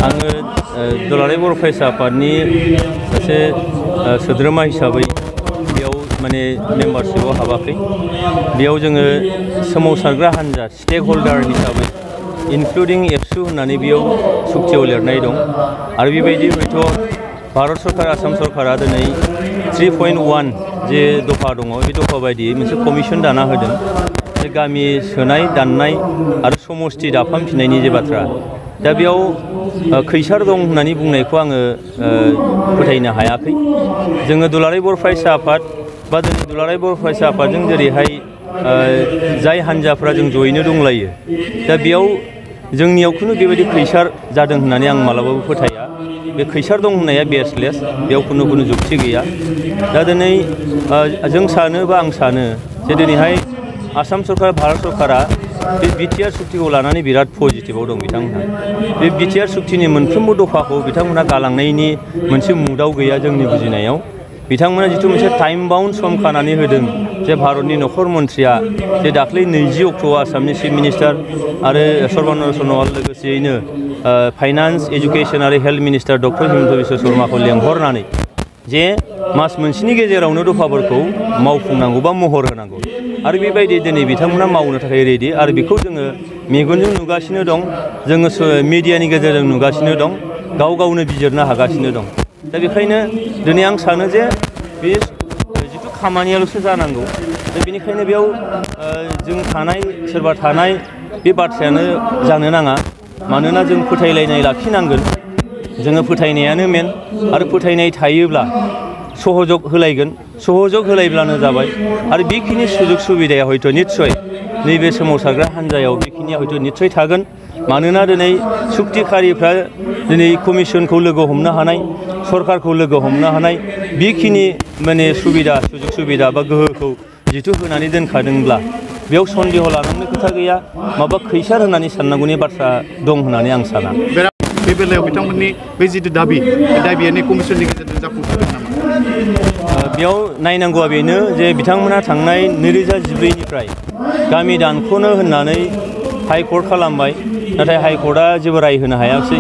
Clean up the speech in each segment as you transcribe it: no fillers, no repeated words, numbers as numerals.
आङो दुलाराय बर' फरायसा आफादनि सासे सोद्रोमा हिसाबै बेयाव माने मेम्बारशिपआव हाबाखै। बेयाव जोङो सोमावसारग्रा हान्जा स्टेक हल्डार हिसाबै इनक्लुडिं एबसु होननानै बेयाव सुक्तियाव लिरनाय दं आरो बेबायदि हयथ' भारत सरकार आसाम सरकारा दिनै 3.1 जे दफा दङ बे दफा बायदियै मोनसे कमिसन दाना होदों जे गामि सोनाय दाननाय आरो समस्ति दाफामफिननायनि जे बाथ्रा दा बेयाव खैसार दं होननानै बुंनायखौ आङो फोथायनो हायाखै। जोङो दुलाराय बर' फरायसा आफाद बा दिनै दुलाराय बर' फरायसा आफादजों जेरैहाय जाय हान्जाफ्रा जों जयैनो दंलायो दा बेयाव जोंनियाव खुनु बेबायदि खैसार जादों होननानै आं मालाबाबो फोथाया। बे खैसार दं होननाया बेसलेस, बेयाव खुनु जुक्ति गैया। दा दिनै जों सानो बा आं सानो जे दिनैहाय आसाम सरकार भारत सरकारा बे बिटिआर सुक्तिखौ लानानै बिराद पजिटिभाव दं बिथांमोनहा। बे बिटिआर सुक्तिनि मोनफ्रोमबो दफाखौ बिथांमोनहा गालांनायनि मोनसे मुदाव गैया जोंनि बुजिनायाव। बिथांमोना जिथु मोनसे टाइम बाउन्ड सम खानानै होदों जे भारतनि नखर मन्थ्रिया जे दाख्लै 20 अक्ट'आव आसामनि चिफ मिनिस्टार आरो सर्बानन्द सन'वाल लोगोसेयैनो फाइनान्स एजुकेसन आरो health minister doctor Himanta Biswa शर्माखौ लेंहरनानै जे मास मोनसेनि गेजेरावनो दफाफोरखौ मावफुंनांगौ बा महर होनांगौ आरो बेबायदि दिनै बिथांमोना मावनो थाखाय रेडि आरो बेखौ जोङो मेगनजों नुगासिनो दं, जोङो मिडियानि गेजेरजों नुगासिनो दं, गाव गावनो बिजिरनो हागासिनो दं। दा बेखायनो दिनै आं सानो जे बे जिथु खामानियाल'सो जानांगौ दा बेनिखायनो बेयाव जों थानाय सोरबा थानाय बे बाथ्रायानो जानो नाङा। मानोना जों फोथायलायनाय लाखिनांगोन, जोङो फोथायनायानो मेन आरो फोथायनाय थायोब्ला सहयोग होलायगोन, सहयोग होलायब्लानो जाबाय आरो बेखिनि सुजुग सुबिदाया हयथ' निस्सय नैबे सोमावसारग्रा हान्जायाव बेखिनिया हयथ' निस्सय थागोन। मानोना दिनै सुक्तिखारिफ्रा दिनै कमिसनखौ लोगो हमनो हानाय, सरकारखौ लोगो हमनो हानाय बेखिनि माने सुबिदा सुजुग सुबिदा बा गोहोखौ जिथु होनानै दोनखादोंब्ला बेयाव सन्देह लानांनो खोथा गैया, माबा खैसार होननानै साननांगौनि बाथ्रा दं होननानै आं साना। बे बेलायाव बिथांमोननि बे जिथु दाबि, बे दाबियानो कमिसननि गेजेरजों जाफुंसारगोन नामा? बेयाव नायनांगौआ बेनो जे बिथांमोना थांनाय 2014निफ्राय गामि दानख'नो होननानै हाइकर्ट खालामबाय, नाथाय हाइकर्टआ जेबो राय होनो हायाखिसै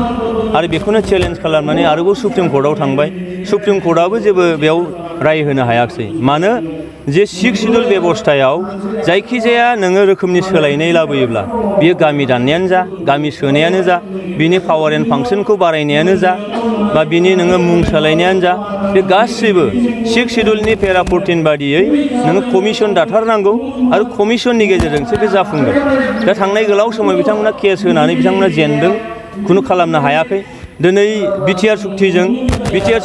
आरो बेखौनो चेलेन्ज खालामनानै आरोबाव सुप्रिम कर्टआव थांबाय। सुप्रिम कर्टआबो जेबो बेयाव राय होनो हायाखिसै। मानो जे 6 शिड्युल बेबस्थायाव जायखिजाया नोङो रोखोमनि सोलायनाय लाबोयोब्ला बियो गामि दाननायानो जा, गामि सोनायानो जा, बिनि पावार एन्ड फांसनखौ बारायनायानो जा बा बिनि नोङो मुं सोलायनायानो जा, बे गासैबो 6 शिड्युलनि पेरा 14 बादियै नोङो कमिसन दाथारनांगौ आरो कमिसननि गेजेरजोंसो बे जाफुंगोन। दा थांनाय गोलाव समाव बिथांमोना केस होनानै बिथांमोना जेनदों, खुनु खालामनो हायाखै। दिनै बिटिआर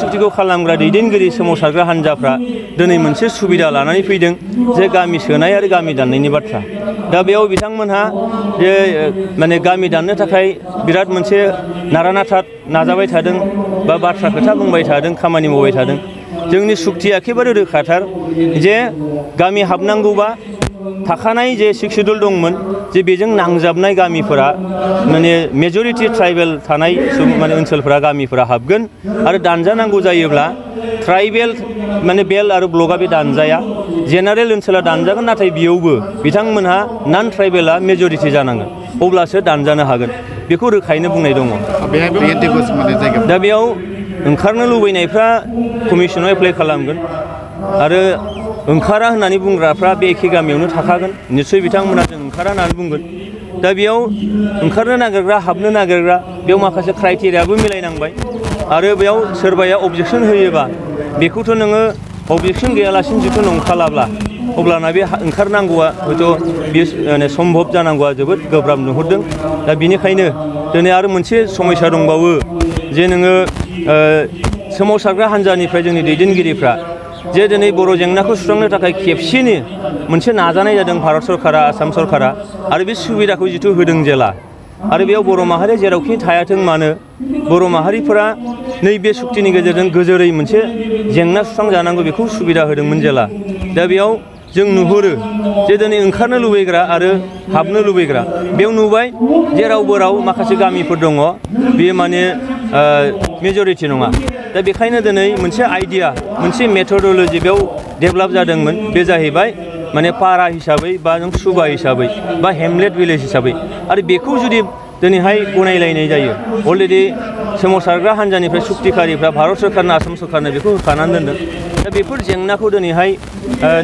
सुक्तिखौ खालामग्रा दैदेनगिरि सोमावसारग्रा हान्जाफ्रा दिनै मोनसे सुबिदा लानानै फैदों जे गामि सोनाय आरो गामि दाननायनि बाथ्रा। दा बेयाव बिथांमोनहा जे माने गामि दाननो थाखाय बिराद मोनसे नारा-नाथा नाजाबाय थादों बा बाथ्रा खोथा बुंबाय थादों, खामानि मावबाय थादों। जोंनि सुक्तिया एखेबारे रोखाथार जे गामि हाबनांगौबा थाखानाय जे 6 शिड्युल दंमोन जे बेजों नांजाबनाय गामिफोरा माने मेजरिटि ट्राइबेल थानाय माने ओनसोलफोरा गामिफोरा हाबगोन आरो दानजानांगौ जायोब्ला ट्राइबेल माने बेल आरो ब्लकआ बे दानजाया, जेनारेल ओनसोला दानजागोन, नाथाय बेयावबो बिथांमोनहा नन ट्राइबेला मेजरिटि जानांगोन, अब्लासो दानजानो हागोन। बेखौ रोखायैनो बुंनाय दङ। दा बेयाव ओंखारनो लुबैनायफ्रा कमिसनाव एप्लाइ खालामगोन आरो ओंखारा होननानै बुंग्राफ्रा बे एखे गामियावनो थाखागोन, निस्सय बिथांमोना जों ओंखारा होननानै बुंगोन। दा बेयाव ओंखारनो नागिरग्रा, हाबनो नागिरग्रा बेयाव माखासे क्राइटेरियाबो मिलायनांबाय आरो बेयाव सोरबाया अबजेक्सन होयोबा बेखौथ' नोङो अबजेक्सन गैयालासिनो जिथु नंखालाब्ला अब्लाना बे ओंखारनांगौआ हयथ' बे सम्भब जानांगौआ जोबोद गोब्राब नुहुरदों। दा बेनिखायनो दिनै आरो मोनसे समस्या दंबावो जे नोङो सोमावसारग्रा हान्जानिफ्राय जोंनि दैदेनगिरिफ्रा जे दिनै बर' जेंनाखौ सुस्रांनो थाखाय खेबसेनो मोनसे नाजानाय जादों भारत सरकारा, आसाम सरकारा आरो बे सुबिदाखौ जिथु होदों जेला आरो बेयाव बर' माहारिया जेरावखि थायाथों मानो बर' माहारिफोरा नैबे सुक्तिनि गेजेरजों गोजोरै मोनसे जेंना सुस्रांजानांगौ बेखौ सुबिदा होदोंमोन जेला। दा बेयाव जों नुहुरो जे दिनै ओंखारनो लुबैग्रा आरो हाबनो लुबैग्रा बेयाव नुबाय जे रावबो राव माखासे गामिफोर दङ बेयो माने मेजरिटि नङा। दा बेखायनो दिनै मोनसे आइडिया, मोनसे मेथडलजि बेयाव डेभेलप जादोंमोन, बे जाहैबाय माने पारा हिसाबै बा नों सुबा हिसाबै बा हेमलेट भिलेज हिसाबै। आरो बेखौ जुदि दिनैहाय गनायलायनाय जायो अलरेडि सोमावसारग्रा हान्जानिफ्राय सुक्तिखारिफ्रा भारत सरकारनो आसाम सरकारनो बेखौ होखानानै दोनदों दा बेफोर जेंनाखौ दिनैहाय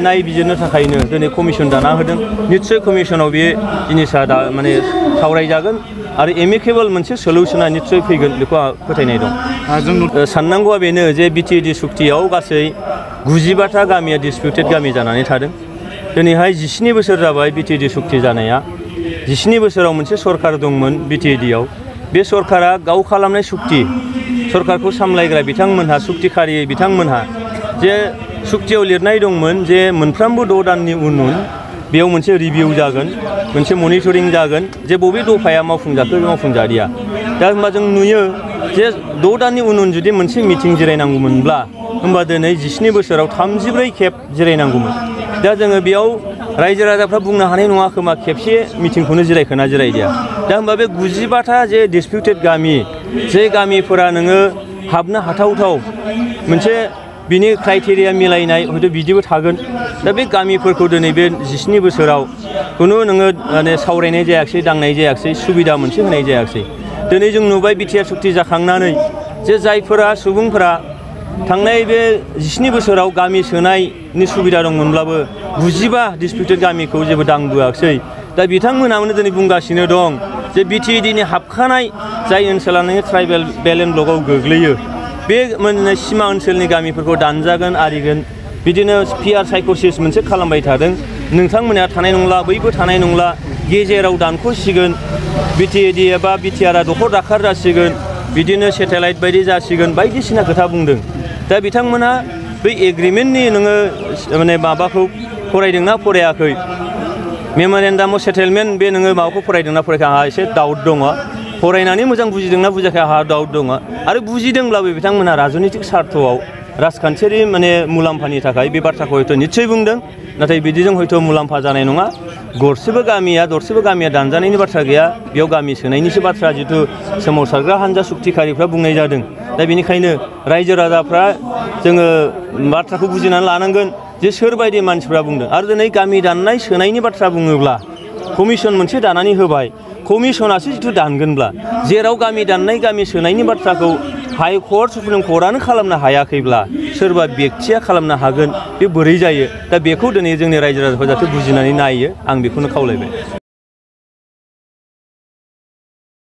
नायबिजिरनो थाखायनो दिनै कमिसन दाना होदों निस्सय कमिसनाव बे जिनिसा दा माने सावरायजागोन आरो एमिकेबल मोनसे सलुसना निस्सय फैगोन बेखौ आं फोथायनाय दं साननांगौआ बेनो जे बिटिएडि सुक्तियाव गासै 95था गामिया डिसपिउटेड गामि जानानै थादों दिनैहाय 17 बोसोर जाबाय बिटिएडि सुक्ति जानाया 17 बोसोराव मोनसे सरकार दंमोन बिटिएडिआव बे सरकारा गाव खालामनाय सुक्ति सरकारखौ सामलायग्रा बिथांमोनहा सुक्तिखारि बिथांमोनहा जे सुक्तियाव लिरनाय दंमोन जे मोनफ्रोमबो 6 दाननि उन बेयाव मोनसे रिभिउ जागोन मोनसे मनिटरिं जागोन जे बबे दफाया मावफुंजाखो मावफुंजादिया दा होनबा जों नुयो जे 6 दाननि उन जुदि मोनसे मिटिं जिरायनांगौमोनब्ला होनबा दिनै 17 बोसोराव 34 खेब जिरायनांगौमोन दा जोङो बेयाव रायजो राजाफ्रा बुंनो हानाय नङा खोमा खेबसे मिटिंखौनो जिरायखोना जिरायदिया दा होनबा बे 95था जे डिसपिउटेड गामि जे गामिफोरा नोङो हाबनो हाथावथाव मोनसे बिनि क्राइटेरिया मिलायनाय हयथ' बिदिबो थागोन दा बे गामिफोरखौ दिनै बे 17 बोसोराव खुनु नोङो माने सावरायनाय जायाखै दांनाय जायाखै सुबिदा मोनसे होनाय जायाखै दिनै जों नुबाय बिटिआर सुक्ति जाखांनानै जे जायफोरा सुबुंफोरा थांनाय बे 17 बोसोराव गामि सोनायनि सुबिदा दंमोनब्लाबो 95 डिसपिउटेड गामिखौ जेबो दांबोआखै दा बिथांमोनानो दिनै बुंगासिनो दं जे बिटिएडिनि हाबखानाय जाय ओनसोला नोङो ट्राइबेल बेल्ट एन्ड ब्लकआव गोग्लैयो बे मोनसे सिमा ओनसोलनि गामिफोरखौ दानजागोन आरिगोन बिदिनो पिआर साइक'सिस मोनसे खालामबाय थादों नोंथांमोना थानाय नंला बैबो थानाय नंला गेजेराव दानख'सिगोन बिटिएडि एबा बिटिआरआ दखर दाखार जासिगोन बिदिनो सेटेलाइट बायदि जासिगोन बायदिसिना खोथा बुंदों दा बिथांमोना बै एग्रिमेन्टनि नोङो माने माबाखौ फरायदोंना फरायाखै मेम'रेन्डाम अफ सेटेलमेन्ट बे नोङो माबाखौ फरायदोंना फरायाखै आंहा एसे डाउट दङ फरायनानै मोजां बुजिदोंना बुजियाखै आंहा डाउट दङ आरो बुजिदोंब्लाबो बिथांमोना राजनितिक स्वार्थआव राजखान्थियारि माने मुलाम्फानि थाखाय बे बाथ्राखौ हयथ' निस्सय बुंदों नाथाय बिदिजों हयथ' मुलाम्फा जानाय नङा दरसेबो गामिया दानजानायनि बाथ्रा गैया बेयाव गामि सोनायनिसो बाथ्रा जिथु सोमावसारग्रा हान्जा सुक्तिखारिफ्रा बुंनाय जादों दा बेनिखायनो रायजो राजाफ्रा जोङो बाथ्राखौ बुजिनानै लानांगोन जे सोरबायदि मानसिफ्रा बुंदों आरो दिनै गामि दाननाय सोनायनि बाथ्रा बुङोब्ला कमिसन मोनसे दानानै होबाय कमिसनासो जिथु दानगोनब्ला जेराव गामि दाननाय गामि सोनायनि बाथ्राखौ हाइकर्ट सुप्रिम कर्टआनो खालामनो हायाखैब्ला सोरबा बेक्तिया खालामनो हागोन बे बोरै जायो दा बेखौ दिनै जोंनि रायजो राजाफोरा जाहाथे बुजिनानै नायो आं बेखौनो खावलायबाय।